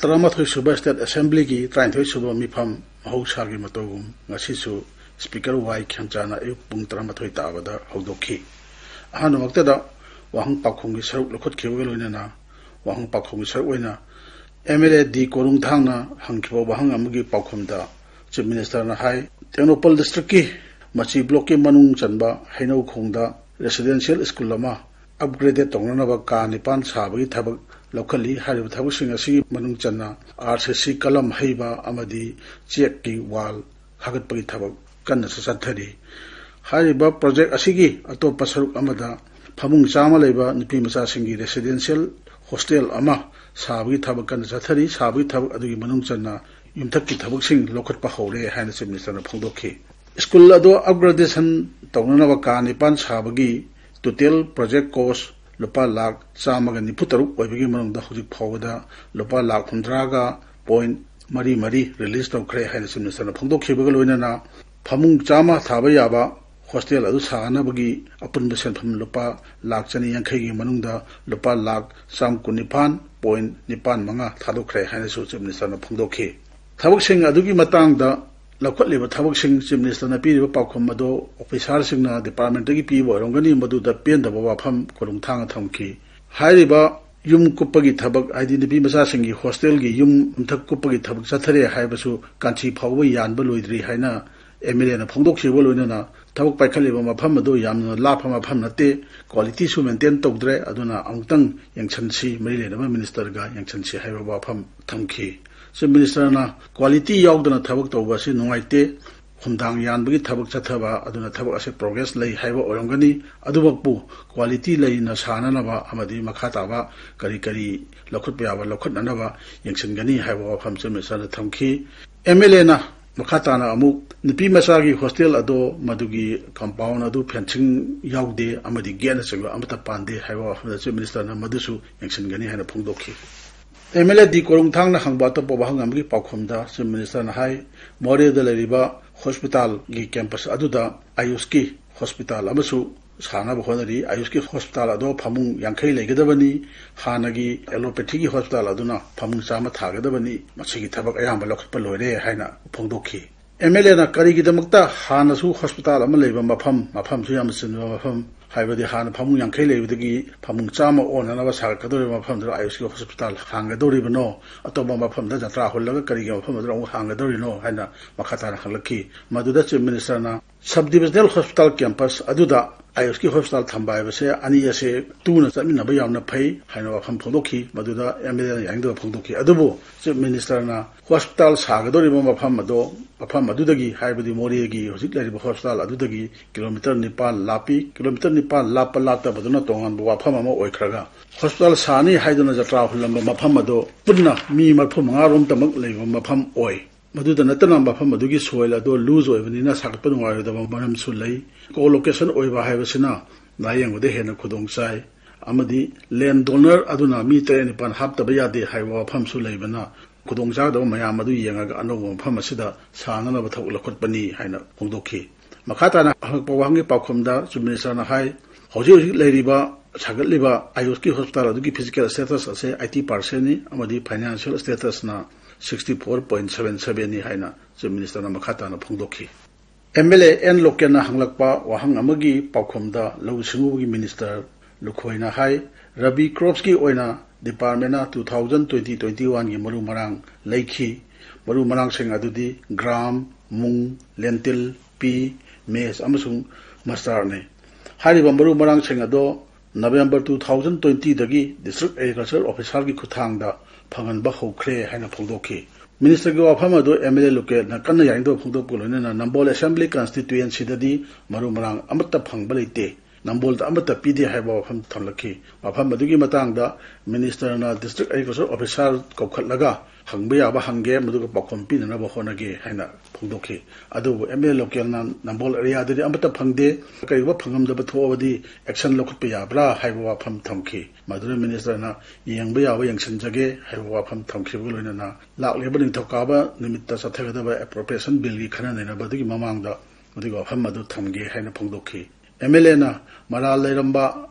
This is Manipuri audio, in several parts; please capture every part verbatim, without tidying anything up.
ꯇꯔꯥꯃꯥꯊꯣꯏ ꯁꯨꯕ State Assembly ꯒꯤ ꯇꯔꯥꯅꯤꯊꯣꯏ ꯁꯨꯕ ꯃꯤꯐꯝ ꯃꯍꯧꯁꯥꯒꯤ ꯃꯇꯧꯒꯨꯝ ꯉꯁꯤꯁꯨ Speaker ꯋꯥꯏ ꯈꯦꯝꯆꯥꯅ ꯑꯌꯨꯛ ꯄꯨꯡ ꯇꯔꯥꯃꯥꯊꯣꯏ ꯇꯥꯕꯗ ꯍꯧꯗꯣꯛꯈꯤ꯫ ꯑꯍꯥꯟꯕꯃꯛꯇꯗ ꯋꯥꯍꯪ ꯄꯥꯎꯈꯨꯝꯒꯤ ꯁꯔꯨꯛ ꯂꯧꯈꯠꯈꯤꯕꯒ ꯂꯣꯏꯅꯅ ꯋꯥꯍꯪ ꯄꯥꯎꯈꯨꯝꯒꯤ ꯁꯔꯨꯛ ꯑꯣꯏꯅ MLA ꯗꯤ ꯀꯣꯔꯨꯡꯊꯥꯡꯅ ꯍꯪꯈꯤꯕ ꯋꯥꯍꯪ ꯑꯃꯒꯤ ꯄꯥꯎꯈꯨꯝꯗ Chief Minister ꯅ ꯍꯥꯏ, ꯇꯦꯡꯅꯧꯄꯜ district ꯀꯤ ꯃꯆꯤ block ꯀꯤ ꯃꯅꯨꯡ ꯆꯟꯕ ꯍꯩꯅꯧꯈꯣꯡꯗ residential school ꯑꯃ upgraded ꯇꯧꯅꯅꯕ ꯀꯥ ꯅꯤꯄꯥꯟ ꯁꯥꯕꯒꯤ ꯊꯕꯛ ꯂꯧꯈꯠꯂꯤ꯫ ꯍꯥꯏꯔꯤꯕ ꯊꯕꯛꯁꯤꯡ ꯑꯁꯤꯒꯤ ꯃꯅꯨꯡ ꯆꯟꯅ RCC column ꯍꯩꯕ ꯑꯃꯗꯤ ꯆꯦꯛꯀꯤ wall ꯍꯥꯒꯠꯄꯒꯤ ꯊꯕꯛ ꯀꯟꯅ ꯆꯠꯊꯔꯤ꯫ ꯍꯥꯏꯔꯤꯕ project ꯑꯁꯤꯒꯤ ꯑꯇꯣꯞꯄ ꯁꯔꯨꯛ ꯑꯃꯗ ꯐꯃꯨꯡ ꯆꯥꯝꯃ ꯂꯩꯕ ꯅꯨꯄꯤ ꯃꯆꯥꯁꯤꯡꯒꯤ residential hostel ꯑꯃ ꯁꯥꯕꯒꯤ ꯊꯕꯛ ꯀꯟꯅ ꯆꯠꯊꯔꯤ꯫ ꯁꯥꯕꯒꯤ ꯊꯕꯛ ꯑꯗꯨꯒꯤ ꯃꯅꯨꯡ ꯆꯟꯅ ꯌꯨꯝꯊꯛꯀꯤ ꯊꯕꯛꯁꯤꯡ ꯂꯧꯈꯠꯄ ꯍꯧꯔꯦ ꯍꯥꯏꯅ Chief Minister ꯅ ꯐꯣꯡꯗꯣꯛꯈꯤ꯫ School ꯑꯗꯨ upgradation ꯇꯧꯅꯅꯕ ꯀꯥ ꯅꯤꯄꯥꯟ ꯁꯥꯕꯒꯤ total project cost ꯂꯨꯄꯥ ꯂꯥꯈ ꯆꯥꯝꯃꯒ ꯅꯤꯐꯨ ꯇꯔꯨꯛ ꯑꯣꯏꯕꯒꯤ ꯃꯅꯨꯡꯗ ꯍꯧꯖꯤꯛ ꯐꯥꯎꯕꯗ ꯂꯨꯄꯥ ꯂꯥꯈ ꯍꯨꯝꯗ꯭ꯔꯥꯒ point ꯃꯔꯤ ꯃꯔꯤ release ꯇꯧꯈ꯭ꯔꯦ ꯍꯥꯏꯅ Chief Minister ꯅ ꯐꯣꯡꯗꯣꯛꯈꯤꯕꯒ ꯂꯣꯏꯅꯅ ꯐꯃꯨꯡ ꯆꯥꯝꯃ ꯊꯥꯕ ꯌꯥꯕ hostel ꯑꯗꯨ ꯁꯥꯅꯕꯒꯤ ꯑꯄꯨꯟꯕ ꯁꯦꯟꯐꯝ ꯂꯨꯄꯥ ꯂꯥꯈ ꯆꯅꯤ ꯌꯥꯡꯈꯩꯒꯤ ꯃꯅꯨꯡꯗ ꯂꯨꯄꯥ ꯂꯥꯈ ꯆꯥꯝ ꯀꯨꯟꯅꯤꯄꯥꯟ point ꯅꯤꯄꯥꯟ ꯃꯉꯥ ꯊꯥꯗꯣꯛꯈ꯭ꯔꯦ ꯍꯥꯏꯅꯁꯨ Chief Minister ꯅ ꯐꯣꯡꯗꯣꯛꯈꯤ꯫ ꯊꯕꯛꯁꯤꯡ ꯑꯗꯨꯒꯤ ꯃꯇꯥꯡꯗ ꯂꯧꯈꯠꯂꯤꯕ ꯊꯕꯛꯁꯤꯡ Chief Minister ꯅ ꯄꯤꯔꯤꯕ ꯄꯥꯎꯈꯨꯝ ꯑꯗꯨ officer ꯁꯤꯡꯅ department ꯇꯒꯤ ꯄꯤꯕ ꯑꯣꯏꯔꯝꯒꯅꯤ, ꯃꯗꯨꯗ ꯄꯦꯟꯗꯕ ꯋꯥꯐꯝ ꯀꯣꯅꯨꯡ ꯊꯥꯡꯅ ꯊꯝꯈꯤ꯫ ꯍꯥꯏꯔꯤꯕ ꯌꯨꯝ ꯀꯨꯞꯄꯒꯤ ꯊꯕꯛ, ꯍꯥꯏꯗꯤ ꯅꯨꯄꯤ ꯃꯆꯥꯁꯤꯡꯒꯤ hostel ꯒꯤ ꯌꯨꯝ ꯌꯨꯝꯊꯛ ꯀꯨꯞꯄꯒꯤ ꯊꯕꯛ ꯆꯠꯊꯔꯦ ꯍꯥꯏꯕꯁꯨ ꯀꯥꯟꯆꯤ ꯐꯥꯎꯕ ꯌꯥꯟꯕ ꯂꯣꯏꯗ꯭ꯔꯤ ꯍꯥꯏꯅ MLA ꯅ ꯐꯣꯡꯗꯣꯛꯈꯤꯕ ꯂꯣꯏꯅꯅ ꯊꯕꯛ ꯄꯥꯏꯈꯠꯂꯤꯕ ꯃꯐꯝ ꯑꯗꯨ ꯌꯥꯝꯅ ꯂꯥꯞꯄ ꯃꯐꯝ ꯅꯠꯇꯦ, quality ꯁꯨ maintain ꯇꯧꯗ꯭ꯔꯦ, ꯑꯗꯨꯅ ꯑꯃꯨꯛꯇꯪ ꯌꯦꯡꯁꯤꯟꯁꯤ, ꯃꯔꯤ ꯂꯩꯅꯕ minister ꯒ ꯌꯦꯡꯁꯤꯟꯁꯤ ꯍꯥꯏꯕ ꯋꯥꯐꯝ ꯊꯝꯈꯤ꯫ Chief Minister ꯅ quality ꯌꯥꯎꯗꯅ ꯊꯕꯛ ꯇꯧꯕ ꯑꯁꯤ ꯅꯨꯡꯉꯥꯏꯇꯦ, ꯍꯨꯝꯗꯥꯡ ꯌꯥꯟꯕꯒꯤ ꯊꯕꯛ ꯆꯠꯊꯕ ꯑꯗꯨꯅ ꯊꯕꯛ ꯑꯁꯤ progress ꯂꯩ ꯍꯥꯏꯕ ꯑꯣꯏꯔꯝꯒꯅꯤ, ꯑꯗꯨꯃꯛꯄꯨ quality ꯂꯩꯅ ꯁꯥꯅꯅꯕ ꯑꯃꯗꯤ ꯃꯈꯥ ꯇꯥꯕ ꯀꯔꯤ ꯀꯔꯤ ꯂꯧꯈꯠꯄ ꯌꯥꯕ ꯂꯧꯈꯠꯅꯅꯕ ꯌꯦꯡꯁꯤꯟꯒꯅꯤ ꯍꯥꯏꯕ ꯋꯥꯐꯝ Chief Minister ꯅ ꯊꯝꯈꯤ꯫ MLA ꯅ ꯃꯈꯥ ꯇꯥꯅ ꯑꯃꯨꯛ ꯅꯨꯄꯤ ꯃꯆꯥꯒꯤ hostel ꯑꯗꯣ ꯃꯗꯨꯒꯤ compound ꯑꯗꯨ fencing ꯌꯥꯎꯗꯦ ꯑꯃꯗꯤ gate ꯅꯆꯤꯡꯕ ꯑꯃꯠꯇ ꯄꯥꯟꯗꯦ ꯍꯥꯏꯕ ꯋꯥꯐꯝꯗ Chief Minister ꯅ ꯃꯗꯨꯁꯨ ꯌꯦꯡꯁꯤꯟꯒꯅꯤ ꯍꯥꯏꯅ ꯐꯣꯡꯗꯣꯛꯈꯤ꯫ MLA ꯗꯤ ꯀꯣꯔꯨꯡꯊꯥꯡꯅ ꯍꯪꯕ ꯑꯇꯣꯞꯄ ꯋꯥꯍꯪ ꯑꯃꯒꯤ ꯄꯥꯎꯈꯨꯝꯗ Chief Minister ꯅ ꯍꯥꯏ, ꯃꯣꯔꯦꯗ ꯂꯩꯔꯤꯕ hospital ꯒꯤ campus ꯑꯗꯨꯗ AYUSH ꯀꯤ hospital ꯑꯃꯁꯨ ꯁꯥꯅꯕ ꯍꯣꯠꯅꯔꯤ꯫ ꯑꯌꯨꯁꯀꯤ ꯍꯣꯁꯄꯤꯇꯥꯜ ꯑꯗꯣ ꯐꯃꯨꯡ ꯌꯥꯡꯈꯩ ꯂꯩꯒꯗꯕꯅꯤ, ꯍꯥꯟꯅꯒꯤ ꯑꯦꯂꯣꯄꯦꯊꯤꯒꯤ ꯍꯣꯁꯄꯤꯇꯥꯜ ꯑꯗꯨꯅ ꯐꯃꯨꯡ ꯆꯥꯝꯃ ꯊꯥꯒꯗꯕꯅꯤ꯫ ꯃꯁꯤꯒꯤ ꯊꯕꯛ ꯑꯌꯥꯝꯕ ꯂꯧꯈꯠꯄ ꯂꯣꯏꯔꯦ ꯍꯥꯏꯅ ꯐꯣꯡꯗꯣꯛꯈꯤ꯫ ꯑꯦꯝ ꯑꯦꯜ ꯑꯦꯅ ꯀꯔꯤꯒꯤꯗꯃꯛꯇ ꯍꯥꯟꯅꯁꯨ ꯍꯣꯁꯄꯤꯇꯥꯜ ꯑꯃ ꯂꯩꯕ ꯃꯐꯝ, ꯃꯐꯝꯁꯨ ꯌꯥꯝꯅ ꯆꯤꯟꯕ ꯃꯐꯝ, ꯍꯥꯏꯕꯗꯤ ꯍꯥꯟꯅ ꯐꯃꯨꯡ ꯌꯥꯡꯈꯩ ꯂꯩꯕꯗꯒꯤ ꯐꯃꯨꯡ ꯆꯥꯝꯃ ꯑꯣꯟꯅꯅꯕ ꯁꯥꯒꯠꯀꯗꯧꯔꯤꯕ ꯃꯐꯝꯗꯨꯗ ꯑꯌꯨꯁꯀꯤ ꯍꯣꯁꯄꯤꯇꯥꯜ ꯍꯥꯡꯒꯗꯧꯔꯤꯕꯅꯣ? ꯑꯇꯣꯞꯄ ꯃꯐꯝꯗ ꯖꯇ꯭ꯔꯥ ꯍꯨꯜꯂꯒ ꯀꯔꯤꯒꯤ ꯃꯐꯝ ꯑꯗꯨꯗ ꯑꯃꯨꯛ ꯍꯥꯡꯒꯗꯧꯔꯤꯅꯣ ꯍꯥꯏꯅ ꯃꯈꯥ ꯇꯥꯅ ꯍꯪꯂꯛꯈꯤ꯫ ꯃꯗꯨꯗ ꯆꯤꯐ ꯃꯤꯅꯤꯁꯇꯔꯅ ꯁꯕ ꯗꯤꯕꯤꯖꯅꯦꯜ ꯍꯣꯁꯄꯤꯇꯥꯜ ꯀꯦꯝꯄꯁ ꯑꯗꯨꯗ ꯑꯌꯨꯁꯀꯤ ꯍꯣꯁꯄꯤꯇꯥꯜ ꯊꯝꯕ ꯍꯥꯏꯕꯁꯦ ꯑꯅꯤ ꯑꯁꯦ ꯇꯨꯅ ꯆꯠꯃꯤꯟꯅꯕ ꯌꯥꯝꯅ ꯐꯩ ꯍꯥꯏꯅ ꯋꯥꯐꯝ ꯐꯣꯡꯗꯣꯛꯈꯤ꯫ ꯃꯗꯨꯗ ꯑꯦꯝ ꯑꯦꯜ ꯑꯦꯅ ꯌꯥꯅꯤꯡꯗꯕ ꯐꯣꯡꯗꯣꯛꯈꯤ꯫ ꯑꯗꯨꯕꯨ ꯆꯤꯐ ꯃꯤꯅꯤꯁꯇꯔꯅ ꯍꯣꯁꯄꯤꯇꯥꯜ ꯁꯥꯒꯗꯧꯔꯤꯕ ꯃꯐꯝ ꯑꯗꯣ, ꯃꯐꯝ ꯑꯗꯨꯗꯒꯤ, ꯍꯥꯏꯕꯗꯤ ꯃꯣꯔꯦꯒꯤ ꯍꯧꯖꯤꯛ ꯂꯩꯔꯤꯕ ꯍꯣꯁꯄꯤꯇꯥꯜ ꯑꯗꯨꯗꯒꯤ ꯀꯤꯂꯣꯃꯤꯇꯔ ꯅꯤꯄꯥꯟ ꯂꯥꯞꯄꯤ꯫ ꯀꯤꯂꯣꯃꯤꯇꯔ ꯅꯤꯄꯥꯟ ꯂꯥꯞꯄ ꯂꯥꯞꯇꯕꯗꯨꯅ ꯇꯣꯉꯥꯟꯕ ꯋꯥꯐꯝ ꯑꯃ ꯑꯣꯏꯈ꯭ꯔꯒ, ꯍꯣꯁꯄꯤꯇꯥꯜ ꯁꯥꯅꯤ ꯍꯥꯏꯗꯨꯅ ꯖꯇ꯭ꯔꯥ ꯍꯨꯜꯂꯝꯕ ꯃꯐꯝ ꯑꯗꯣ ꯄꯨꯟꯅ ꯃꯤ ꯃꯔꯤꯐꯨ ꯃꯉꯥ ꯔꯣꯝꯇꯃꯛ ꯂꯩꯕ ꯃꯐꯝ ꯑꯣꯏ꯫ ꯃꯗꯨꯗ ꯅꯠꯇꯅ ꯃꯐꯝ ꯑꯗꯨꯒꯤ ꯁꯣꯏꯜ ꯑꯗꯣ ꯂꯨꯖ ꯑꯣꯏꯕꯅꯤꯅ ꯁꯥꯒꯠꯄ ꯅꯨꯡꯉꯥꯏꯔꯣꯏꯗꯕ ꯃꯔꯝꯁꯨ ꯂꯩ꯫ ꯀꯣ ꯂꯣꯀꯦꯁꯟ ꯑꯣꯏꯕ ꯍꯥꯏꯕꯁꯤꯅ ꯂꯥꯌꯦꯡꯕꯗ ꯍꯦꯟꯅ ꯈꯨꯗꯣꯡ ꯆꯥꯏ, ꯑꯃꯗꯤ ꯂꯦꯟ ꯗꯣꯅꯔ ꯑꯗꯨꯅ ꯃꯤ ꯇꯔꯦꯠ ꯅꯤꯄꯥꯜ ꯍꯥꯞꯇꯕ ꯌꯥꯗꯦ ꯍꯥꯏꯕ ꯋꯥꯐꯝꯁꯨ ꯂꯩꯕꯅ, ꯈꯨꯗꯣꯡꯆꯥꯗꯕ ꯃꯌꯥꯝ ꯑꯗꯨ ꯌꯦꯡꯉꯒ ꯑꯅꯧꯕ ꯃꯐꯝ ꯑꯁꯤꯗ ꯁꯥꯅꯅꯕ ꯊꯕꯛ ꯂꯧꯈꯠꯄꯅꯤ ꯍꯥꯏꯅ ꯐꯣꯡꯗꯣꯛꯈꯤ꯫ ꯃꯈꯥ ꯇꯥꯅ ꯍꯪꯂꯛꯄ ꯋꯥꯍꯪꯒꯤ ꯄꯥꯎꯈꯨꯝꯗ ꯆꯤꯐ ꯃꯤꯅꯤꯁꯇꯔꯅ ꯍꯥꯏ, ꯍꯧꯖꯤꯛ ꯍꯧꯖꯤꯛ ꯂꯩꯔꯤꯕ ꯁꯥꯒꯠꯂꯤꯕ ꯑꯌꯨꯁꯀꯤ ꯍꯣꯁꯄꯤꯇꯥꯜ ꯑꯗꯨꯒꯤ ꯐꯤꯖꯤꯀꯦꯜ ꯁ꯭ꯇꯦꯇꯁ ꯑꯁꯦ ꯑꯩꯠꯇꯤ ꯄꯥꯔꯁꯦꯟꯅꯤ ꯑꯃꯗꯤ ꯐꯥꯏꯅꯥꯟꯁꯤꯌꯦꯜ ꯁ꯭ꯇꯦꯇꯁꯅ ꯁꯤꯛꯁꯇꯤ ꯐꯣꯔ ꯄꯣꯏꯟꯠ ꯁꯚꯦꯟ ꯁꯚꯦꯟꯅꯤ ꯍꯥꯏꯅ ꯆꯤꯐ ꯃꯤꯅꯤꯁꯇꯔꯅ ꯃꯈꯥ ꯇꯥꯅ ꯐꯣꯡꯗꯣꯛꯈꯤ꯫ ꯑꯦꯝ ꯑꯦꯜ ꯑꯦ ꯑꯦꯟ ꯂꯣꯀꯦꯟꯅ ꯍꯪꯂꯛꯄ ꯋꯥꯍꯪ ꯑꯃꯒꯤ ꯄꯥꯎꯈꯨꯝꯗ ꯂꯧꯎ ꯁꯤꯡꯎꯕꯒꯤ ꯃꯤꯅꯤꯁꯇꯔ ꯂꯨꯈꯣꯏꯅ ꯍꯥꯏ, ꯔꯕꯤ ꯀ꯭ꯔꯣꯞꯁꯀꯤ ꯑꯣꯏꯅ ꯗꯤꯄꯥꯔꯠꯃꯦꯟꯅ ꯇꯨ ꯊꯥꯎꯖꯟ ꯇ꯭ꯋꯦꯟꯇꯤ ꯇ꯭ꯋꯦꯟꯇꯤ ꯋꯥꯟꯒꯤ ꯃꯔꯨ ꯃꯔꯥꯡ ꯂꯩꯈꯤ꯫ ꯃꯔꯨ ꯃꯔꯥꯡꯁꯤꯡ ꯑꯗꯨꯗꯤ ꯒ꯭ꯔꯥꯝ, ꯃꯨꯡ, ꯂꯦꯟꯇꯤꯜ, ꯄꯤ, ꯃꯦꯁ ꯑꯃꯁꯨꯡ ꯃꯁꯇꯥꯔꯗꯅꯤ꯫ ꯍꯥꯏꯔꯤꯕ ꯃꯔꯨ ꯃꯔꯥꯡꯁꯤꯡ ꯑꯗꯣ ꯅꯕꯦꯝꯕꯔ ꯇꯨ ꯊꯥꯎꯖꯟ ꯇ꯭ꯋꯦꯟꯇꯤꯗꯒꯤ ꯗꯤꯁꯇ꯭ꯔꯤꯛ ꯑꯦꯒ꯭ꯔꯤꯀꯜꯆꯔ ꯑꯣꯐꯤꯁꯥꯔꯒꯤ ꯈꯨꯠꯊꯥꯡꯗ ꯐꯪꯍꯟꯕ ꯍꯧꯈ꯭ꯔꯦ ꯍꯥꯏꯅ ꯐꯣꯡꯗꯣꯛꯈꯤ꯫ ꯃꯤꯅꯤꯁꯇꯔꯒꯤ ꯋꯥꯐꯝ ꯑꯗꯨ ꯑꯦꯝ ꯑꯦꯜ ꯑꯦ ꯂꯨꯀꯦꯟꯅ ꯀꯟꯅ ꯌꯥꯅꯤꯡꯗꯕ ꯐꯣꯡꯗꯣꯛꯄꯒ ꯂꯣꯏꯅꯅ ꯅꯝꯕꯣꯜ ꯑꯦꯁꯦꯝꯕ꯭ꯂꯤ ꯀꯟꯁꯇꯤꯇ꯭ꯋꯦꯟꯁꯤꯗꯗꯤ ꯃꯔꯨ ꯃꯔꯥꯡ ꯑꯃꯠꯇ ꯐꯪꯕ ꯂꯩꯇꯦ, ꯅꯝꯕꯣꯜꯗ ꯑꯃꯠꯇ ꯄꯤꯗꯦ ꯍꯥꯏꯕ ꯋꯥꯐꯝ ꯊꯝꯂꯛꯈꯤ꯫ ꯋꯥꯐꯝ ꯑꯗꯨꯒꯤ ꯃꯇꯥꯡꯗ ꯃꯤꯅꯤꯁꯇꯔꯅ ꯗꯤꯁꯇ꯭ꯔꯤꯛ ꯑꯦꯒ꯭ꯔꯤꯀꯜꯆꯔ ꯑꯣꯐꯤꯁꯥꯔ ꯀꯧꯈꯠꯂꯒ ꯍꯪꯕ ꯌꯥꯕ ꯍꯪꯒꯦ, ꯃꯗꯨꯒ ꯄꯥꯎꯈꯨꯝ ꯄꯤꯅꯅꯕ ꯍꯣꯠꯅꯒꯦ ꯍꯥꯏꯅ ꯐꯣꯡꯗꯣꯛꯈꯤ꯫ ꯑꯗꯨꯕꯨ ꯑꯦꯝ ꯑꯦꯜ ꯂꯣꯀꯦꯜꯅ ꯅꯝꯕꯣꯜ ꯑꯦꯔꯤꯌꯥꯗꯗꯤ ꯑꯃꯠꯇ ꯐꯪꯗꯦ, ꯀꯔꯤꯒꯨꯝꯕ ꯐꯪꯉꯝꯗꯕ ꯊꯣꯛꯑꯕꯗꯤ ꯑꯦꯛꯁꯟ ꯂꯧꯈꯠꯄ ꯌꯥꯕ꯭ꯔꯥ ꯍꯥꯏꯕ ꯋꯥꯐꯝ ꯊꯝꯈꯤ꯫ ꯃꯗꯨꯗ ꯃꯤꯅꯤꯁꯇꯔꯅ ꯌꯦꯡꯕ ꯌꯥꯕ ꯌꯦꯡꯁꯤꯟꯖꯒꯦ ꯍꯥꯏꯕ ꯋꯥꯐꯝ ꯊꯝꯈꯤꯕꯒ ꯂꯣꯏꯅꯅ ꯂꯥꯛꯂꯤꯕ ꯅꯤꯡꯊꯧꯀꯥꯕ ꯅꯨꯃꯤꯠꯇ ꯆꯠꯊꯒꯗꯕ ꯑꯦꯄ꯭ꯔꯣꯄ꯭ꯔꯤꯌꯦꯁꯟ ꯕꯤꯜꯒꯤ ꯈꯟꯅ ꯅꯩꯅꯕ ꯑꯗꯨꯒꯤ ꯃꯃꯥꯡꯗ ꯃꯗꯨꯒꯤ ꯋꯥꯐꯝ ꯑꯗꯨ ꯊꯝꯒꯦ ꯍꯥꯏꯅ ꯐꯣꯡꯗꯣꯛꯈꯤ꯫ ꯑꯦꯝ ꯑꯦꯜ ꯑꯦꯅ ꯃꯔꯥꯜ ꯂꯩꯔꯝꯕ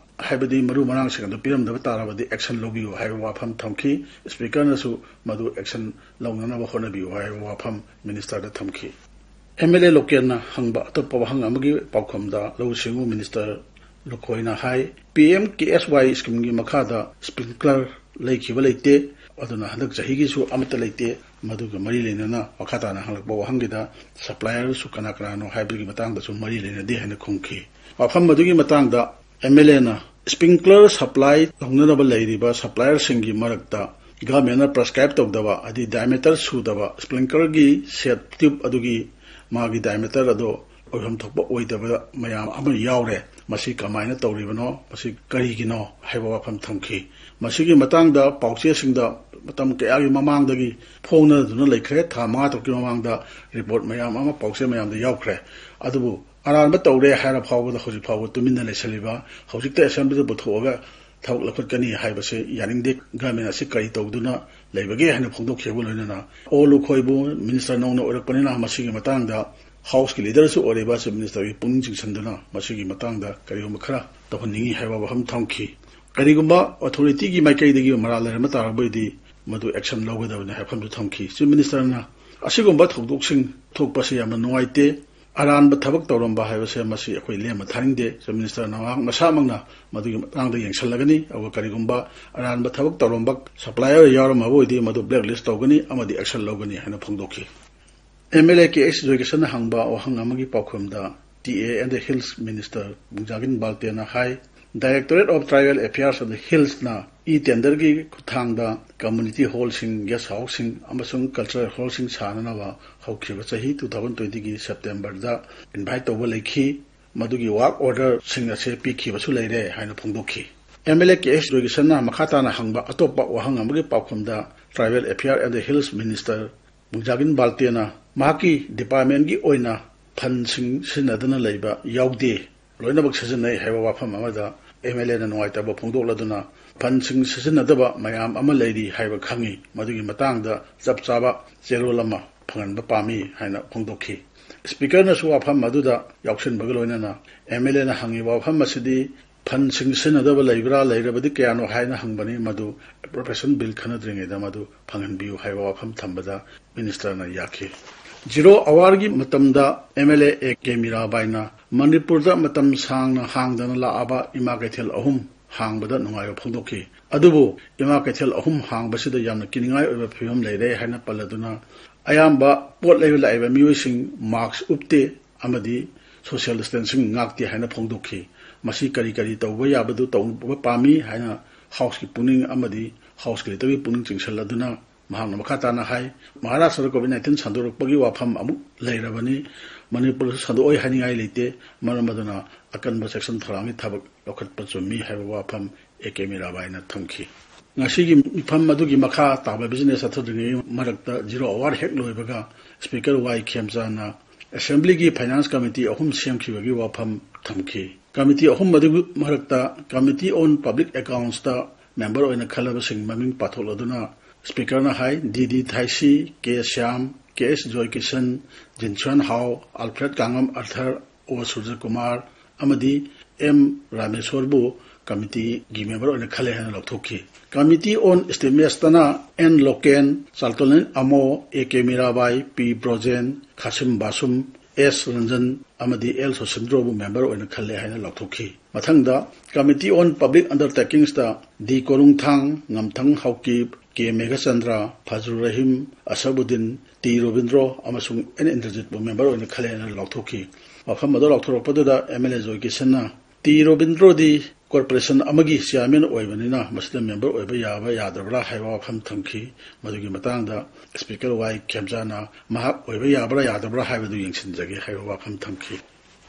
ꯍꯥꯏꯕꯗꯤ ꯃꯔꯨ ꯃꯔꯥꯡꯁꯤꯡ ꯑꯗꯨ ꯄꯤꯔꯝꯗꯕ ꯇꯥꯔꯕꯗꯤ action ꯂꯧꯕꯤꯌꯨ ꯍꯥꯏꯕ ꯋꯥꯐꯝ ꯊꯝꯈꯤ꯫ Speakerꯅꯁꯨ ꯃꯗꯨ action ꯂꯧꯅꯅꯕ ꯍꯣꯠꯅꯕꯤꯌꯨ ꯍꯥꯏꯕ ꯋꯥꯐꯝ ministerꯗ ꯊꯝꯈꯤ꯫ ꯑꯦꯝ ꯑꯦꯜ ꯑꯦ ꯂꯣꯀꯦꯜꯅ ꯍꯪꯕ ꯑꯇꯣꯞꯄ ꯋꯥꯍꯪ ꯑꯃꯒꯤ ꯄꯥꯎꯈꯨꯝꯗ ꯂꯧꯎ ꯁꯤꯡꯎ minister ꯂꯨꯈꯣꯏꯅ ꯍꯥꯏ, P M K S Y schemeꯒꯤ ꯃꯈꯥꯗ sprinkler ꯂꯩꯈꯤꯕ ꯂꯩꯇꯦ, ꯑꯗꯨꯅ ꯍꯟꯗꯛ ꯆꯍꯤꯒꯤꯁꯨ ꯑꯃꯠꯇ ꯂꯩꯇꯦ꯫ ꯃꯗꯨꯒ ꯃꯔꯤ ꯂꯩꯅꯅ ꯃꯈꯥ ꯇꯥꯅ ꯍꯪꯂꯛꯄ ꯋꯥꯍꯪꯒꯤꯗ supplierꯁꯨ ꯀꯅꯥ ꯀꯅꯥꯅꯣ ꯍꯥꯏꯕꯒꯤ ꯃꯇꯥꯡꯗꯁꯨ ꯃꯔꯤ ꯂꯩꯅꯗꯦ ꯍꯥꯏꯅ ꯈꯨꯝꯈꯤ꯫ ꯋꯥꯐꯝ ꯑꯗꯨꯒꯤ ꯃꯇꯥꯡꯗ ꯑꯦꯝ ꯑꯦꯜ ꯑꯦꯅ sprinkler supply ꯇꯧꯅꯅꯕ ꯂꯩꯔꯤꯕ supplierꯁꯤꯡꯒꯤ ꯃꯔꯛꯇ governmentꯅ prescribe ꯇꯧꯗꯕ, ꯍꯥꯏꯗꯤ diameter ꯁꯨꯗꯕ sprinklerꯒꯤ set tube ꯑꯗꯨꯒꯤ ꯃꯥꯒꯤ diameter ꯑꯗꯣ ꯑꯣꯏꯐꯝ ꯊꯣꯛꯄ ꯑꯣꯏꯗꯕ ꯃꯌꯥꯝ ꯑꯃ ꯌꯥꯎꯔꯦ꯫ ꯃꯁꯤ ꯀꯃꯥꯏꯅ ꯇꯧꯔꯤꯕꯅꯣ, ꯃꯁꯤ ꯀꯔꯤꯒꯤꯅꯣ ꯍꯥꯏꯕ ꯋꯥꯐꯝ ꯊꯝꯈꯤ꯫ ꯃꯁꯤꯒꯤ ꯃꯇꯥꯡꯗ ꯄꯥꯎꯆꯦꯁꯤꯡꯗ ꯃꯇꯝ ꯀꯌꯥꯒꯤ ꯃꯃꯥꯡꯗꯒꯤ ꯐꯣꯡꯅꯗꯨꯅ ꯂꯩꯈ꯭ꯔꯦ꯫ ꯊꯥ ꯃꯉꯥ ꯇꯔꯨꯛꯀꯤ ꯃꯃꯥꯡꯗ report ꯃꯌꯥꯝ ꯑꯃ ꯄꯥꯎꯆꯦ ꯃꯌꯥꯝꯗ ꯌꯥꯎꯈ꯭ꯔꯦ꯫ ꯑꯗꯨꯕꯨ ꯑꯔꯥꯟꯕ ꯇꯧꯔꯦ ꯍꯥꯏꯔ ꯐꯥꯎꯕꯗ ꯍꯧꯖꯤꯛ ꯐꯥꯎꯕ ꯇꯨꯃꯤꯟꯅ ꯂꯩꯁꯜꯂꯤꯕ, ꯍꯧꯖꯤꯛꯇ assemblyꯗ ꯄꯨꯊꯣꯛꯑꯒ ꯊꯕꯛ ꯂꯧꯈꯠꯀꯅꯤ ꯍꯥꯏꯕꯁꯦ ꯌꯥꯅꯤꯡꯗꯦ꯫ Government ꯑꯁꯤ ꯀꯔꯤ ꯇꯧꯗꯨꯅ ꯂꯩꯕꯒꯦ ꯍꯥꯏꯅ ꯐꯣꯡꯗꯣꯛꯈꯤꯕꯒ ꯂꯣꯏꯅꯅ ꯑꯣ ꯂꯨꯈꯣꯏꯕꯨ minister ꯅꯧꯅ ꯑꯣꯏꯔꯛꯄꯅꯤꯅ ꯃꯁꯤꯒꯤ ꯃꯇꯥꯡꯗ Houseꯀꯤ leaderꯁꯨ ꯑꯣꯏꯔꯤꯕ Chief Ministerꯒꯤ ꯄꯨꯛꯅꯤꯡ ꯆꯤꯡꯁꯤꯟꯗꯨꯅ ꯃꯁꯤꯒꯤ ꯃꯇꯥꯡꯗ ꯀꯔꯤꯒꯨꯝꯕ ꯈꯔ ꯇꯧꯍꯟꯅꯤꯡꯏ ꯍꯥꯏꯕ ꯋꯥꯐꯝ ꯊꯝꯈꯤ꯫ ꯀꯔꯤꯒꯨꯝꯕ authorityꯒꯤ ꯃꯥꯏꯀꯩꯗꯒꯤ ꯃꯔꯥꯜ ꯂꯩꯔꯝꯕ ꯇꯥꯔꯕꯗꯤ ꯃꯗꯨ action ꯂꯧꯒꯗꯕꯅꯤ ꯍꯥꯏꯕ ꯋꯥꯐꯝꯁꯨ ꯊꯝꯈꯤ꯫ Chief Ministerꯅ ꯑꯁꯤꯒꯨꯝꯕ ꯊꯧꯗꯣꯛꯁꯤꯡ ꯊꯣꯛꯄꯁꯤ ꯌꯥꯝꯅ ꯅꯨꯡꯉꯥꯏꯇꯦ, ꯑꯔꯥꯟꯕ ꯊꯕꯛ ꯇꯧꯔꯝꯕ ꯍꯥꯏꯕꯁꯦ ꯃꯁꯤ ꯑꯩꯈꯣꯏ ꯂꯦꯝꯅ ꯊꯥꯅꯤꯡꯗꯦ꯫ Chief Ministerꯅ ꯃꯍꯥꯛ ꯃꯁꯥꯃꯛꯅ ꯃꯗꯨꯒꯤ ꯃꯇꯥꯡꯗ ꯌꯦꯡꯁꯤꯜꯂꯒꯅꯤ, ꯑꯗꯨꯒ ꯀꯔꯤꯒꯨꯝꯕ ꯑꯔꯥꯟꯕ ꯊꯕꯛ ꯇꯧꯔꯝꯕ supplier ꯌꯥꯎꯔꯝꯃꯕ ꯑꯣꯏꯗꯤ ꯃꯗꯨ blacklist ꯇꯧꯒꯅꯤ ꯑꯃꯗꯤ action ꯂꯧꯒꯅꯤ ꯍꯥꯏꯅ ꯐꯣꯡꯗꯣꯛꯈꯤ꯫ M L A K H ꯖꯣꯏꯀꯤꯁꯟꯅ ꯍꯪꯕ ꯋꯥꯍꯪ ꯑꯃꯒꯤ ꯄꯥꯎꯈꯨꯝꯗ T A and the Hills Minister ꯕꯨꯡꯖꯥꯒꯤꯟ ꯕꯥꯜꯇꯦꯅ high, Directorate of Tribal Affairs and Hillsꯅ e-tenderꯒꯤ ꯈꯨꯠꯊꯥꯡꯗ community hallꯁꯤꯡ, guest houseꯁꯤꯡ ꯑꯃꯁꯨꯡ cultural hallꯁꯤꯡ ꯁꯥꯅꯅꯕ ꯍꯧꯈꯤꯕ ꯆꯍꯤ two thousand twentyꯒꯤ Septemberꯗ invite ꯇꯧꯕ ꯂꯩꯈꯤ꯫ ꯃꯗꯨꯒꯤ work orderꯁꯤꯡ ꯑꯁꯤ ꯄꯤꯈꯤꯕꯁꯨ ꯂꯩꯔꯦ ꯍꯥꯏꯅ ꯐꯣꯡꯗꯣꯛꯈꯤ꯫ M L A K H ꯖꯣꯏꯀꯤꯁꯟꯅ ꯃꯈꯥ ꯇꯥꯅ ꯍꯪꯕ ꯑꯇꯣꯞꯄ ꯋꯥꯍꯪ ꯑꯃꯒꯤ ꯄꯥꯎꯈꯨꯝꯗ Tribal Affairs and the Hills Minister ꯕꯨꯡꯖꯥꯒꯤꯟ ꯕꯥꯜꯇꯦꯅ ꯃꯍꯥꯛꯀꯤ departmentꯀꯤ ꯑꯣꯏꯅ fundꯁꯤꯡ ꯁꯤꯖꯤꯟꯅꯗꯅ ꯂꯩꯕ ꯌꯥꯎꯗꯦ, ꯂꯣꯏꯅꯃꯛ ꯁꯤꯖꯤꯟꯅꯩ ꯍꯥꯏꯕ ꯋꯥꯐꯝ ꯑꯃꯗ M L Aꯅ ꯅꯨꯡꯉꯥꯏꯇꯕ ꯐꯣꯡꯗꯣꯛꯂꯗꯨꯅ fundꯁꯤꯡ ꯁꯤꯖꯤꯟꯅꯗꯕ ꯃꯌꯥꯝ ꯑꯃ ꯂꯩꯔꯤ ꯍꯥꯏꯕ ꯈꯪꯏ, ꯃꯗꯨꯒꯤ ꯃꯇꯥꯡꯗ ꯆꯞ ꯆꯥꯕ ꯆꯦꯔꯣꯜ ꯑꯃ ꯐꯪꯍꯟꯕ ꯄꯥꯝꯃꯤ ꯍꯥꯏꯅ ꯐꯣꯡꯗꯣꯛꯈꯤ꯫ ꯁ꯭ꯄꯤꯀꯔꯅꯁꯨ ꯋꯥꯐꯝ ꯑꯗꯨꯗ ꯌꯥꯎꯁꯤꯟꯕꯒ ꯂꯣꯏꯅꯅ ꯑꯦꯝ ꯑꯦꯜ ꯑꯦꯅ ꯍꯪꯉꯤꯕ ꯋꯥꯐꯝ ꯑꯁꯤꯗꯤ ꯐꯟꯁꯤꯡ ꯁꯤꯖꯤꯟꯅꯗꯕ ꯂꯩꯕ꯭ꯔꯥ, ꯂꯩꯔꯕꯗꯤ ꯀꯌꯥꯅꯣ ꯍꯥꯏꯅ ꯍꯪꯕꯅꯤ꯫ ꯃꯗꯨ ꯑꯦꯄ꯭ꯔꯣꯄ꯭ꯔꯤꯌꯦꯁꯟ ꯕꯤꯜ ꯈꯟꯅꯗ꯭ꯔꯤꯉꯩꯗ ꯃꯗꯨ ꯐꯪꯍꯟꯕꯤꯌꯨ ꯍꯥꯏꯕ ꯋꯥꯐꯝ ꯊꯝꯕꯗ ꯃꯤꯅꯤꯁꯇꯔꯅ ꯌꯥꯈꯤ꯫ ꯖꯤꯔꯣ ꯑꯋꯥꯔꯒꯤ ꯃꯇꯝꯗ M L A A K ꯃꯤꯔꯥꯕꯥꯏꯅ ꯃꯅꯤꯄꯨꯔꯗ ꯃꯇꯝ ꯁꯥꯡꯅ ꯍꯥꯡꯗꯅ ꯂꯥꯛꯑꯕ ꯏꯃꯥ ꯀꯩꯊꯦꯜ ꯑꯍꯨꯝ ꯍꯥꯡꯕꯗ ꯅꯨꯡꯉꯥꯏꯕ ꯐꯣꯡꯗꯣꯛꯈꯤ꯫ ꯑꯗꯨꯕꯨ ꯏꯃꯥ ꯀꯩꯊꯦꯜ ꯑꯍꯨꯝ ꯍꯥꯡꯕꯁꯤꯗ ꯌꯥꯝꯅ ꯀꯤꯅꯤꯡꯉꯥꯏ ꯑꯣꯏꯕ ꯐꯤꯕꯝ ꯂꯩꯔꯦ ꯍꯥꯏꯅ ꯄꯜꯂꯗꯨꯅ ꯑꯌꯥꯝꯕ ꯄꯣꯠ ꯂꯩꯕ ꯂꯥꯛꯏꯕ ꯃꯤꯑꯣꯏꯁꯤꯡ ꯃꯥꯛꯁ ꯎꯞꯇꯦ ꯑꯃꯗꯤ ꯁꯣꯁꯤꯌꯦꯜ ꯗꯤꯁꯇꯦꯟꯁꯤꯡ ꯉꯥꯛꯇꯦ ꯍꯥꯏꯅ ꯐꯣꯡꯗꯣꯛꯈꯤ꯫ ꯃꯁꯤ ꯀꯔꯤ ꯀꯔꯤ ꯇꯧꯕ ꯌꯥꯕꯗꯨ ꯇꯧꯕ ꯄꯥꯝꯃꯤ ꯍꯥꯏꯅ ꯍꯥꯎꯁꯀꯤ ꯄꯨꯛꯅꯤꯡ ꯑꯃꯗꯤ ꯍꯥꯎꯁꯀꯤ ꯂꯤꯗꯔꯒꯤ ꯄꯨꯛꯅꯤꯡ ꯆꯤꯡꯁꯤꯜꯂꯗꯨꯅ ꯃꯍꯥꯛꯅ ꯃꯈꯥ ꯇꯥꯅ ꯍꯥꯏ, ꯃꯍꯥꯔꯥꯁꯇ꯭ꯔꯗ ꯀꯣꯚꯤꯗ ꯅꯥꯏꯟꯇꯤꯟ ꯁꯟꯗꯣꯔꯛꯄꯒꯤ ꯋꯥꯐꯝ ꯑꯃꯨꯛ ꯂꯩꯔꯕꯅꯤ꯫ ꯃꯅꯤꯄꯨꯔꯗꯁꯨ ꯁꯟꯗꯣꯛꯑꯣꯏ ꯍꯥꯏꯅꯤꯡꯉꯥꯏ ꯂꯩꯇꯦ꯫ ꯃꯔꯝ ꯑꯗꯨꯅ ꯑꯀꯟꯕ ꯆꯦꯛꯁꯤꯟ ꯊꯧꯔꯥꯡꯒꯤ ꯊꯕꯛ ꯂꯧꯈꯠꯄ ꯆꯨꯝꯃꯤ ꯍꯥꯏꯕ ꯋꯥꯐꯝ ꯑꯦ ꯀꯦ ꯃꯤꯔꯥꯕꯥꯏꯅ ꯊꯝꯈꯤ꯫ ꯉꯁꯤꯒꯤ ꯃꯤꯐꯝ ꯑꯗꯨꯒꯤ ꯃꯈꯥ ꯇꯥꯕ ꯕꯤꯖꯤꯅꯦꯁ ꯆꯠꯊꯗ꯭ꯔꯤꯉꯩ ꯃꯔꯛꯇ ꯖꯤꯔꯣ ꯑꯋꯥꯔ ꯍꯦꯛ ꯂꯣꯏꯕꯒ ꯁ꯭ꯄꯤꯀꯔ ꯋꯥꯏ ꯈꯦꯝꯆꯥꯅ ꯑꯦꯁꯦꯝꯕ꯭ꯂꯤꯒꯤ ꯐꯥꯏꯅꯥꯟꯁ ꯀꯃꯤꯇꯤ ꯑꯍꯨꯝ ꯁꯦꯝꯈꯤꯕꯒꯤ ꯋꯥꯐꯝ ꯊꯝꯈꯤ꯫ ꯀꯃꯤꯇꯤ ꯑꯍꯨꯝ ꯑꯗꯨꯒꯤ ꯃꯔꯛꯇ ꯀꯃꯤꯇꯤ ꯑꯣꯟ ꯄꯕ꯭ꯂꯤꯛ ꯑꯦꯀꯥꯎꯟꯁꯇ ꯃꯦꯝꯕꯔ ꯑꯣꯏꯅ ꯈꯜꯂꯕꯁꯤꯡ ꯃꯃꯤꯡ ꯄꯥꯊꯣꯛꯂꯗꯨꯅ ꯁ꯭ꯄꯤꯀꯔꯅ ꯍꯥꯏ, ꯗꯤ ꯗꯤ ꯊꯥꯏꯁꯤ, ꯀꯦ ꯁ꯭ꯌꯥꯝ, ꯀꯦ ꯑꯦꯁ ꯖꯣꯏꯀꯤꯁꯟ, ꯖꯤꯟꯁ꯭ꯋꯥꯟ ꯍꯥꯎ, ꯑꯜꯐ꯭ꯔꯦꯗ ꯀꯥꯡꯉꯝ ꯑꯔꯊꯔ, ꯑꯣ ꯁꯨꯔꯖꯀꯨꯃꯥꯔ ꯑꯃꯗꯤ ꯑꯦꯝ ꯔꯥꯃꯦꯁꯣꯔꯕꯨ ꯀꯃꯤꯇꯤꯒꯤ ꯃꯦꯝꯕꯔ ꯑꯣꯏꯅ ꯈꯜꯂꯦ ꯍꯥꯏꯅ ꯂꯥꯎꯊꯣꯛꯈꯤ꯫ ꯀꯃꯤꯇꯤ ꯑꯣꯟ ꯏꯁꯇꯤꯃꯦꯁꯇꯅ ꯑꯦꯟ ꯂꯣꯀꯦꯟ, ꯆꯥꯜꯇꯣꯂꯤꯟ ꯑꯃꯣ, ꯑꯦ ꯀꯦ ꯃꯤꯔꯥꯕꯥꯏ, ꯄꯤ ꯕ꯭ꯔꯣꯖꯦꯟ, ꯈꯥꯁꯤꯝ ꯕꯥꯁꯨꯝ, ꯑꯦꯁ ꯔꯟꯖꯟ ꯑꯃꯗꯤ ꯑꯦꯜ ꯁꯣꯁꯤꯟꯗ꯭ꯔꯣꯕꯨ ꯃꯦꯝꯕꯔ ꯑꯣꯏꯅ ꯈꯜꯂꯦ ꯍꯥꯏꯅ ꯂꯥꯎꯊꯣꯛꯈꯤ꯫ ꯃꯊꯪꯗ ꯀꯃꯤꯇꯤ ꯑꯣꯟ ꯄꯕ꯭ꯂꯤꯛ ꯑꯟꯗꯔꯇꯦꯀꯤꯡꯁꯇ ꯗꯤ ꯀꯣꯔꯨꯡꯊꯥꯡ, ꯉꯝꯊꯪ ꯍꯥꯎꯀꯤꯞ, ꯀꯦ ꯃꯦꯘꯆꯟꯗ꯭ꯔ, ꯐꯖꯨꯔ ꯔꯍꯤꯝ, ꯑꯁꯕꯨꯗꯤꯟ, ꯇꯤ ꯔꯣꯕꯤꯟꯗ꯭ꯔꯣ ꯑꯃꯁꯨꯡ ꯑꯦꯟ ꯏꯟꯗ꯭ꯔꯖꯤꯠꯄꯨ ꯃꯦꯝꯕꯔ ꯑꯣꯏꯅ ꯈꯜꯂꯦ ꯍꯥꯏꯅ ꯂꯥꯎꯊꯣꯛꯈꯤ꯫ ꯋꯥꯐꯝ ꯑꯗꯨ ꯂꯥꯎꯊꯣꯔꯛꯄꯗꯨꯗ ꯑꯦꯝ ꯑꯦꯜ ꯑꯦ ꯖꯣꯏ ꯀꯤꯁꯟꯅ ꯇꯤ ꯔꯣꯕꯤꯟꯗ꯭ꯔꯣꯗꯤ ꯀꯣꯔꯄꯣꯔꯦꯁꯟ ꯑꯃꯒꯤ ꯆꯤꯌꯥꯔꯃꯦꯟ ꯑꯣꯏꯕꯅꯤꯅ ꯃꯁꯤꯗ ꯃꯦꯝꯕꯔ ꯑꯣꯏꯕ ꯌꯥꯕ ꯌꯥꯗ꯭ꯔꯕ꯭ꯔꯥ ꯍꯥꯏꯕ ꯋꯥꯐꯝ ꯊꯝꯈꯤ꯫ ꯃꯗꯨꯒꯤ ꯃꯇꯥꯡꯗ ꯁ꯭ꯄꯤꯀꯔ ꯋꯥꯏ ꯈꯦꯝꯆꯥꯅ ꯃꯍꯥꯛ ꯑꯣꯏꯕ ꯌꯥꯕ꯭ꯔꯥ ꯌꯥꯗꯕ꯭ꯔꯥ ꯍꯥꯏꯕꯗꯨ ꯌꯦꯡꯁꯤꯟꯖꯒꯦ ꯍꯥꯏꯕ ꯋꯥꯐꯝ ꯊꯝꯈꯤ꯫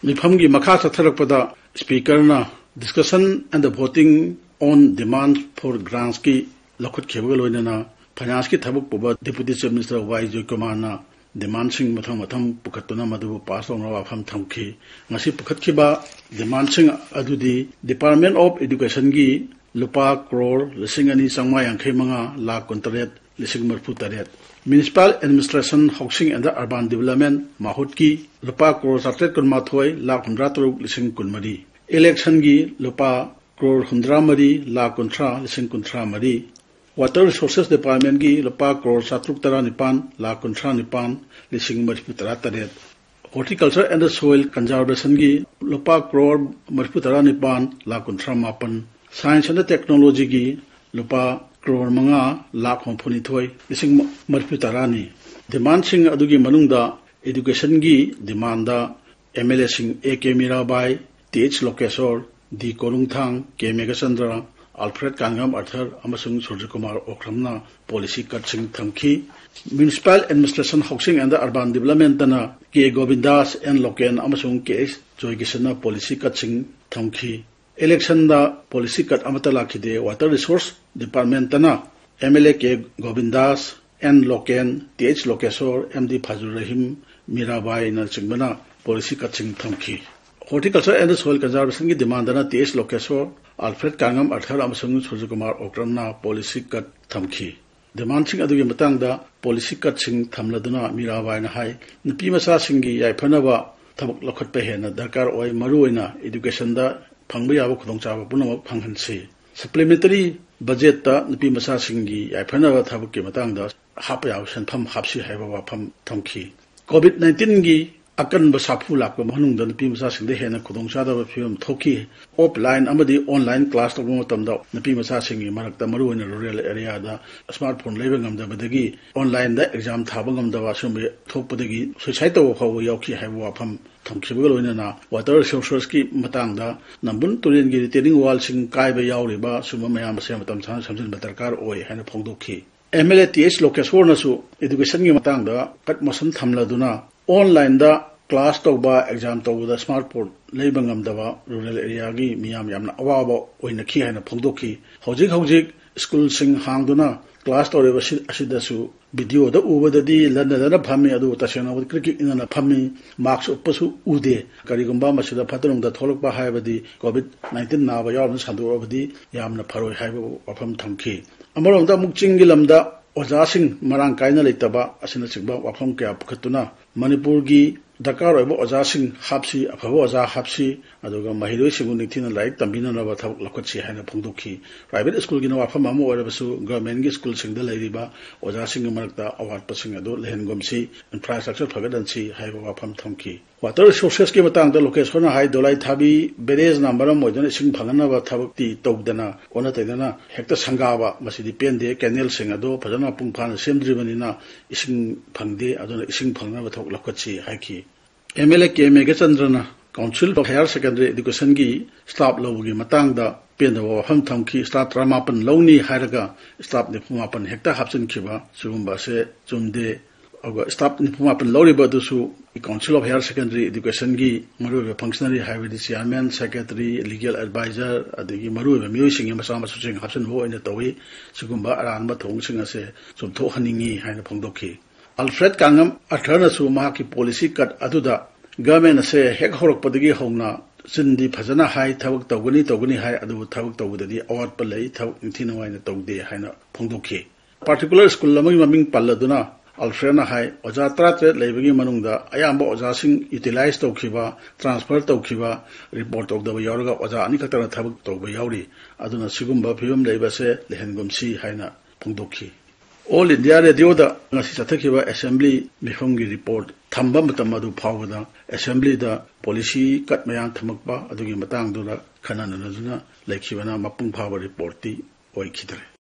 ꯃꯤꯐꯝꯒꯤ ꯃꯈꯥ ꯆꯠꯊꯔꯛꯄꯗ ꯁ꯭ꯄꯤꯀꯔꯅ Discussion and the Voting on Demand for Grantsꯀꯤ ꯂꯧꯈꯠꯈꯤꯕꯒ ꯂꯣꯏꯅꯅ ꯐꯥꯏꯅꯥꯟꯁꯀꯤ ꯊꯕꯛ ꯄꯨꯕ ꯗꯦꯄꯨꯇꯤ ꯆꯤꯐ ꯃꯤꯅꯤꯁꯇꯔ ꯋꯥꯏ ꯖꯣꯏꯀꯨꯃꯥꯔꯅ ꯗꯤꯃꯥꯟꯁꯤꯡ ꯃꯊꯪ ꯃꯊꯪ ꯄꯨꯈꯠꯇꯨꯅ ꯃꯗꯨꯕꯨ ꯄꯥꯁ ꯇꯧꯅꯕ ꯋꯥꯐꯝ ꯊꯝꯈꯤ꯫ ꯉꯁꯤ ꯄꯨꯈꯠꯈꯤꯕ ꯗꯤꯃꯥꯟꯁꯤꯡ ꯑꯗꯨꯗꯤ Department of Educationꯒꯤ ꯂꯨꯄꯥ ꯀ꯭ꯔꯣꯔ ꯂꯤꯁꯤꯡ ꯑꯅꯤ ꯆꯥꯝꯃꯉꯥ ꯌꯥꯡꯈꯩ ꯃꯉꯥ ꯂꯥꯈ ꯀꯨꯟꯇꯔꯦꯠ ꯂꯤꯁꯤꯡ ꯃꯔꯤꯐꯨ ꯇꯔꯦꯠ꯫ Municipal Administration, Housing and Urban Development ꯃꯍꯨꯠꯀꯤ ꯂꯨꯄꯥ ꯀ꯭ꯔꯣꯔ ꯆꯥꯇ꯭ꯔꯦꯠ ꯀꯨꯟꯃꯥꯊꯣꯏ ꯂꯥꯈ ꯍꯨꯝꯗ꯭ꯔꯥ ꯇꯔꯨꯛ ꯂꯤꯁꯤꯡ ꯀꯨꯟꯃꯔꯤ꯫ Election ꯒꯤ ꯂꯨꯄꯥ ꯀ꯭ꯔꯣꯔ ꯍꯨꯝꯗ꯭ꯔꯥ ꯃꯔꯤ ꯂꯥꯈ ꯀꯨꯟꯊ꯭ꯔꯥ ꯂꯤꯁꯤꯡ ꯀꯨꯟꯊ꯭ꯔꯥ ꯃꯔꯤ꯫ Water Resources Department ꯒꯤ ꯂꯨꯄꯥ ꯀ꯭ꯔꯣꯔ ꯆꯥꯇ꯭ꯔꯨꯛ ꯇꯔꯥ ꯅꯤꯄꯥꯟ ꯂꯥꯈ ꯀꯨꯟꯊ꯭ꯔꯥ ꯅꯤꯄꯥꯟ ꯂꯤꯁꯤꯡ ꯃꯔꯤꯐꯨ ꯇꯔꯥ ꯇꯔꯦꯠ꯫ Horticulture and Soil Conservation ꯒꯤ ꯂꯨꯄꯥ ꯀ꯭ꯔꯣꯔ ꯃꯔꯤꯐꯨ ꯇꯔꯥ ꯅꯤꯄꯥꯟ ꯂꯥꯈ ꯀꯨꯟꯊ꯭ꯔꯥ ꯃꯥꯄꯟ꯫ Science and Technology ꯒꯤ ꯂꯨꯄꯥ ꯀ꯭ꯔꯣꯔ ꯃꯉꯥ ꯂꯥꯈ ꯍꯨꯝꯐꯨ ꯅꯤꯊꯣꯏ ꯂꯤꯁꯤꯡ ꯃꯔꯤꯐꯨ ꯇꯔꯥꯅꯤ꯫ Demand ꯁꯤꯡ ꯑꯗꯨꯒꯤ ꯃꯅꯨꯡꯗ Education ꯒꯤ demand ꯗ M L A ꯁꯤꯡ A K Mirabai, T H Lokeshore, D Korungthang, K Meghachandra, Alfred Kanngam Arthur ꯑꯃꯁꯨꯡ ꯁꯨꯔꯖꯀꯨꯃꯥꯔ ꯑꯣꯀ꯭ꯔꯝꯅ policy cut ꯁꯤꯡ ꯊꯝꯈꯤ꯫ Municipal Administration, Housing and Urban Development ꯇꯅ K ꯒꯣꯕꯤꯟꯗꯥꯁ, N ꯂꯣꯀꯦꯟ ꯑꯃꯁꯨꯡ K H ꯖꯣꯏꯀꯤꯁꯟꯅ policy cut ꯁꯤꯡ ꯊꯝꯈꯤ꯫ Election ꯗ policy cut ꯑꯃꯠꯇ ꯂꯥꯛꯈꯤꯗꯦ꯫ Water Resource Department ꯇꯅ M L A K ꯒꯣꯕꯤꯟꯗꯥꯁ, N local, T H ꯂꯣꯀꯦꯁꯣꯔ, M D ꯐꯥꯖꯨꯔ Rahim, ꯃꯤꯔꯥꯕꯥꯏꯅꯆꯤꯡꯕꯅ policy cut ꯁꯤꯡ ꯊꯝꯈꯤ꯫ Horticulture and Soil Conservation ꯒꯤ demand ꯗꯅ T H ꯂꯣꯀꯦꯁꯣꯔ, ꯑꯜꯐ꯭ꯔꯦꯗ ꯀꯥꯡꯉꯝ ꯑꯔꯊꯔ ꯑꯃꯁꯨꯡ ꯁꯨꯔꯖꯀꯨꯃꯥꯔ ꯑꯣꯀ꯭ꯔꯝꯅ policy cut ꯊꯝꯈꯤ꯫ Demand ꯁꯤꯡ ꯑꯗꯨꯒꯤ ꯃꯇꯥꯡꯗ policy cut ꯁꯤꯡ ꯊꯝꯂꯗꯨꯅ ꯃꯤꯔꯥꯕꯥꯏꯅ ꯍꯥꯏ, ꯅꯨꯄꯤ ꯃꯆꯥꯁꯤꯡꯒꯤ ꯌꯥꯏꯐꯅꯕ ꯊꯕꯛ ꯂꯧꯈꯠꯄ ꯍꯦꯟꯅ ꯗꯔꯀꯥꯔ ꯑꯣꯏ, ꯃꯔꯨꯑꯣꯏꯅ Education ꯗ ꯐꯪꯕ ꯌꯥꯕ ꯈꯨꯗꯣꯡꯆꯥꯕ ꯄꯨꯝꯅꯃꯛ ꯐꯪꯍꯟꯁꯤ꯫ Supplementary Budget ꯇ ꯅꯨꯄꯤ ꯃꯆꯥꯁꯤꯡꯒꯤ ꯌꯥꯏꯐꯅꯕ ꯊꯕꯛꯀꯤ ꯃꯇꯥꯡꯗ ꯍꯥꯞꯄ ꯌꯥꯕ ꯁꯦꯟꯐꯝ ꯍꯥꯞꯁꯤ ꯍꯥꯏꯕ ꯋꯥꯐꯝ ꯊꯝꯈꯤ꯫ Covid nineteen ꯒꯤ ꯑꯀꯟꯕ ꯁꯥꯐꯨ ꯂꯥꯛꯄ ꯃꯅꯨꯡꯗ ꯅꯨꯄꯤ ꯃꯆꯥꯁꯤꯡꯗ ꯍꯦꯟꯅ ꯈꯨꯗꯣꯡꯆꯥꯗꯕ ꯐꯤꯕꯝ ꯊꯣꯛꯈꯤ꯫ Offline ꯑꯃꯗꯤ online class ꯇꯧꯕ ꯃꯇꯝꯗ ꯅꯨꯄꯤ ꯃꯆꯥꯁꯤꯡꯒꯤ ꯃꯔꯛꯇ, ꯃꯔꯨꯑꯣꯏꯅ rural area ꯗ, smartphone ꯂꯩꯕ ꯉꯝꯗꯕꯗꯒꯤ online ꯗ exam ꯊꯥꯕ ꯉꯝꯗꯕ ꯑꯁꯤꯒꯨꯝꯕ ꯊꯣꯛꯄꯗꯒꯤ suicide ꯇꯧꯕ ꯐꯥꯎꯕ ꯌꯥꯎꯈꯤ ꯍꯥꯏꯕ ꯋꯥꯐꯝ ꯊꯝꯈꯤꯕꯒ ꯂꯣꯏꯅꯅ Water Resources ꯀꯤ ꯃꯇꯥꯡꯗ ꯅꯝꯕꯨꯜ ꯇꯨꯔꯦꯜꯒꯤ retaining wall ꯁꯤꯡ ꯀꯥꯏꯕ ꯌꯥꯎꯔꯤꯕ ꯑꯁꯨꯝꯕ ꯃꯌꯥꯝ ꯑꯁꯦ ꯃꯇꯝ ꯆꯥꯅ ꯁꯦꯝꯖꯤꯟꯕ ꯗꯔꯀꯥꯔ ꯑꯣꯏ ꯍꯥꯏꯅ ꯐꯣꯡꯗꯣꯛꯈꯤ꯫ M L A T H ꯂꯣꯀꯦꯁꯣꯔꯅꯁꯨ Education ꯒꯤ ꯃꯇꯥꯡꯗ cut motion ꯊꯝꯂꯗꯨꯅ online ꯗ class ꯇꯧꯕ, exam ꯇꯧꯕꯗ smartphone ꯂꯩꯕ ꯉꯝꯗꯕ rural area ꯒꯤ ꯃꯤꯌꯥꯝ ꯌꯥꯝꯅ ꯑꯋꯥꯕ ꯑꯣꯏꯅꯈꯤ ꯍꯥꯏꯅ ꯐꯣꯡꯗꯣꯛꯈꯤ꯫ ꯍꯧꯖꯤꯛ ꯍꯧꯖꯤꯛ school ꯁꯤꯡ ꯍꯥꯡꯗꯨꯅ class ꯇꯧꯔꯤꯕ ꯑꯁꯤ-, ꯑꯁꯤꯗꯁꯨ video ꯗ ꯎꯕꯗꯗꯤ ꯂꯟꯅꯗꯅ ꯐꯝꯃꯤ, ꯑꯗꯨꯕꯨ ꯇꯁꯦꯡꯅ ꯀ꯭ꯔꯤꯛ ꯀ꯭ꯔꯤꯛ ꯏꯟꯅꯅ ꯐꯝꯃꯤ꯫ Mask ꯎꯞꯄꯁꯨ ꯎꯗꯦ꯫ ꯀꯔꯤꯒꯨꯝꯕ ꯃꯁꯤꯗ ꯐꯠꯇ ꯅꯨꯡꯗ ꯊꯣꯛꯂꯛꯄ ꯍꯥꯏꯕꯗꯤ Covid nineteen ꯅꯥꯕ ꯌꯥꯎꯔꯝꯅ ꯁꯟꯗꯣꯛꯂꯕꯗꯤ ꯌꯥꯝꯅ ꯐꯔꯣꯏ ꯍꯥꯏꯕ ꯋꯥꯐꯝ ꯊꯝꯈꯤ꯫ ꯑꯃꯔꯣꯝꯗ ꯑꯃꯨꯛ ꯆꯤꯡꯒꯤ ꯂꯝꯗ ꯑꯣꯖꯥꯁꯤꯡ ꯃꯔꯥꯡ ꯀꯥꯏꯅ ꯂꯩꯇꯕ ꯑꯁꯤꯅꯆꯤꯡꯕ ꯋꯥꯐꯝ ꯀꯌꯥ ꯄꯨꯈꯠꯇꯨꯅ ꯃꯅꯤꯄꯨꯔꯒꯤ ꯗꯔꯀꯥꯔ ꯑꯣꯏꯕ ꯑꯣꯖꯥꯁꯤꯡ ꯍꯥꯞꯁꯤ, ꯑꯐꯕ ꯑꯣꯖꯥ ꯍꯥꯞꯁꯤ, ꯑꯗꯨꯒ ꯃꯍꯩꯔꯣꯏꯁꯤꯡꯕꯨ ꯅꯤꯡꯊꯤꯅ ꯂꯥꯏꯔꯤꯛ ꯇꯝꯕꯤꯅꯅꯕ ꯊꯕꯛ ꯂꯧꯈꯠꯁꯤ ꯍꯥꯏꯅ ꯐꯣꯡꯗꯣꯛꯈꯤ꯫ ꯄ꯭ꯔꯥꯏꯚꯦꯠ ꯁ꯭ꯀꯨꯜꯒꯤꯅ ꯋꯥꯐꯝ ꯑꯃ ꯑꯣꯏꯔꯕꯁꯨ ꯒꯚꯔꯟꯃꯦꯟꯒꯤ ꯁ꯭ꯀꯨꯜꯁꯤꯡꯗ ꯂꯩꯔꯤꯕ ꯑꯣꯖꯥꯁꯤꯡꯒꯤ ꯃꯔꯛꯇ ꯑꯋꯥꯠꯄꯁꯤꯡ ꯑꯗꯨ ꯂꯩꯍꯟꯒꯨꯝꯁꯤ, ꯏꯟꯐ꯭ꯔꯥꯁ꯭ꯇ꯭ꯔꯛꯆꯔ ꯐꯒꯠꯍꯟꯁꯤ ꯍꯥꯏꯕ ꯋꯥꯐꯝ ꯊꯝꯈꯤ꯫ ꯋꯥꯇꯔ ꯔꯤꯁꯣꯔꯁꯦꯁꯀꯤ ꯃꯇꯥꯡꯗ ꯂꯣꯀꯦꯁꯣꯔꯅ ꯍꯥꯏ, ꯗꯣꯂꯥꯏ ꯊꯥꯕꯤ ꯕꯦꯔꯦꯖꯅ ꯃꯔꯝ ꯑꯣꯏꯗꯨꯅ ꯏꯁꯤꯡ ꯐꯪꯍꯟꯅꯕ ꯊꯕꯛꯇꯤ ꯇꯧꯗꯅ ꯑꯣꯟꯅ ꯇꯩꯅꯅ ꯍꯦꯛꯇ ꯁꯪꯒꯥꯕ, ꯃꯁꯤꯗꯤ ꯄꯦꯟꯗꯦ꯫ ꯀꯦꯅꯦꯜꯁꯤꯡ ꯑꯗꯨ ꯐꯖꯅ ꯃꯄꯨꯡ ꯐꯥꯅ ꯁꯦꯝꯗ꯭ꯔꯤꯕꯅꯤꯅ ꯏꯁꯤꯡ ꯐꯪꯗꯦ, ꯑꯗꯨꯅ ꯏꯁꯤꯡ ꯐꯪꯅꯕ ꯊꯕꯛ ꯂꯧꯈꯠꯁꯤ ꯍꯥꯏꯈꯤ꯫ ꯑꯦꯝ ꯑꯦꯜ ꯑꯦ ꯀꯦ ꯃꯦꯘꯆꯟꯗ꯭ꯔꯅ ꯀꯥꯎꯟꯁꯤꯜ ꯑꯣꯐ ꯍꯥꯌꯔ ꯁꯦꯀꯦꯟꯗꯔꯤ ꯑꯦꯗꯨꯀꯦꯁꯟꯒꯤ ꯁ꯭ꯇꯥꯐ ꯂꯧꯕꯒꯤ ꯃꯇꯥꯡꯗ ꯄꯦꯟꯗꯕ ꯋꯥꯐꯝ ꯊꯝꯈꯤ꯫ ꯁ꯭ꯇꯥꯐ ꯇꯔꯥꯃꯥꯄꯟ ꯂꯧꯅꯤ ꯍꯥꯏꯔꯒ ꯁ꯭ꯇꯥꯐ ꯅꯤꯐꯨꯃꯥꯄꯟ ꯍꯦꯛꯇ ꯍꯥꯞꯆꯤꯟꯈꯤꯕ, ꯁꯤꯒꯨꯝꯕ ꯑꯁꯦ ꯆꯨꯝꯗꯦ꯫ ꯑꯗꯨꯒ ꯁ꯭ꯇꯥꯐ ꯅꯤꯐꯨꯃꯥꯄꯟ ꯂꯧꯔꯤꯕ ꯑꯗꯨꯁꯨ ꯀꯥꯎꯟꯁꯤꯜ ꯑꯣꯐ ꯍꯥꯌꯔ ꯁꯦꯀꯦꯟꯗꯔꯤ ꯑꯦꯗꯨꯀꯦꯁꯟꯒꯤ ꯃꯔꯨꯑꯣꯏꯕ ꯐꯪꯁꯅꯔꯤ, ꯍꯥꯏꯕꯗꯤ ꯆꯤꯌꯥꯔꯃꯦꯟ, ꯁꯦꯀ꯭ꯔꯦꯇꯔꯤ, ꯂꯤꯒꯦꯜ ꯑꯦꯗꯚꯥꯏꯖꯔ, ꯑꯗꯒꯤ ꯃꯔꯨꯑꯣꯏꯕ ꯃꯤꯑꯣꯏꯁꯤꯡꯒꯤ ꯃꯆꯥ ꯃꯁꯨꯁꯤꯡ ꯍꯥꯞꯆꯤꯟꯕ ꯑꯣꯏꯅ ꯇꯧꯏ꯫ ꯁꯤꯒꯨꯝꯕ ꯑꯔꯥꯟꯕ ꯊꯧꯑꯣꯡꯁꯤꯡ ꯑꯁꯦ ꯆꯨꯝꯊꯣꯛꯍꯟꯅꯤꯡꯏ ꯍꯥꯏꯅ ꯐꯣꯡꯗꯣꯛꯈꯤ꯫ ꯑꯜꯐ꯭ꯔꯦꯗ ꯀꯥꯡꯉꯝ ꯑꯥꯔꯊꯔꯅꯁꯨ ꯃꯍꯥꯛꯀꯤ ꯄꯣꯂꯤꯁꯤ ꯀꯠ ꯑꯗꯨꯗ ꯒꯚꯔꯟꯃꯦꯟ ꯑꯁꯦ ꯍꯦꯛ ꯍꯧꯔꯛꯄꯗꯒꯤ ꯍꯧꯅ ꯆꯤꯟꯗꯤ ꯐꯖꯅ ꯍꯥꯏ, ꯊꯕꯛ ꯇꯧꯒꯅꯤ ꯇꯧꯒꯅꯤ ꯍꯥꯏ, ꯑꯗꯨꯕꯨ ꯊꯕꯛ ꯇꯧꯕꯗꯗꯤ ꯑꯋꯥꯠꯄ ꯂꯩ, ꯊꯕꯛ ꯅꯤꯡꯊꯤ ꯅꯨꯡꯉꯥꯏꯅ ꯇꯧꯗꯦ ꯍꯥꯏꯅ ꯐꯣꯡꯗꯣꯛꯈꯤ꯫ ꯄꯥꯔꯇꯤꯀꯨꯂꯔ ꯁ꯭ꯀꯨꯜ ꯑꯃꯒꯤ ꯃꯃꯤꯡ ꯄꯜꯂꯗꯨꯅ ꯑꯜꯐ꯭ꯔꯦꯗꯅ ꯍꯥꯏ, ꯑꯣꯖꯥ ꯇꯔꯥꯇꯔꯦꯠ ꯂꯩꯕꯒꯤ ꯃꯅꯨꯡꯗ ꯑꯌꯥꯝꯕ ꯑꯣꯖꯥꯁꯤꯡ ꯌꯨꯇꯤꯂꯥꯏꯖ ꯇꯧꯈꯤꯕ, ꯇ꯭ꯔꯥꯟꯁꯐꯔ ꯇꯧꯈꯤꯕ, ꯔꯤꯄꯣꯔꯠ ꯇꯧꯗꯕ ꯌꯥꯎꯔꯒ ꯑꯣꯖꯥ ꯑꯅꯤꯈꯛꯇꯅ ꯊꯕꯛ ꯇꯧꯕ ꯌꯥꯎꯔꯤ꯫ ꯑꯗꯨꯅ ꯁꯤꯒꯨꯝꯕ ꯐꯤꯕꯝ ꯂꯩꯕꯁꯦ ꯂꯩꯍꯟꯒꯨꯝꯁꯤ ꯍꯥꯏꯅ ꯐꯣꯡꯗꯣꯛꯈꯤ꯫ ꯑꯣꯜ ꯏꯟꯗꯤꯌꯥ ꯔꯦꯗꯤꯑꯣꯗ ꯉꯁꯤ ꯆꯠꯊꯈꯤꯕ ꯑꯦꯁꯦꯝꯕ꯭ꯂꯤ ꯃꯤꯐꯝꯒꯤ ꯔꯤꯄꯣꯔꯠ ꯊꯝꯕ ꯃꯇꯝ ꯑꯗꯨ ꯐꯥꯎꯕꯗ ꯑꯦꯁꯦꯝꯕ꯭ꯂꯤꯗ ꯄꯣꯂꯤꯁꯤ ꯀꯠ ꯃꯌꯥꯝ ꯊꯝꯃꯛꯄ ꯑꯗꯨꯒꯤ ꯃꯇꯥꯡꯗꯨꯗ ꯈꯟꯅ ꯅꯩꯅꯗꯨꯅ ꯂꯩꯈꯤꯕꯅ ꯃꯄꯨꯡ ꯐꯥꯕ ꯔꯤꯄꯣꯔꯠꯇꯤ ꯑꯣꯏꯈꯤꯗ꯭ꯔꯦ꯫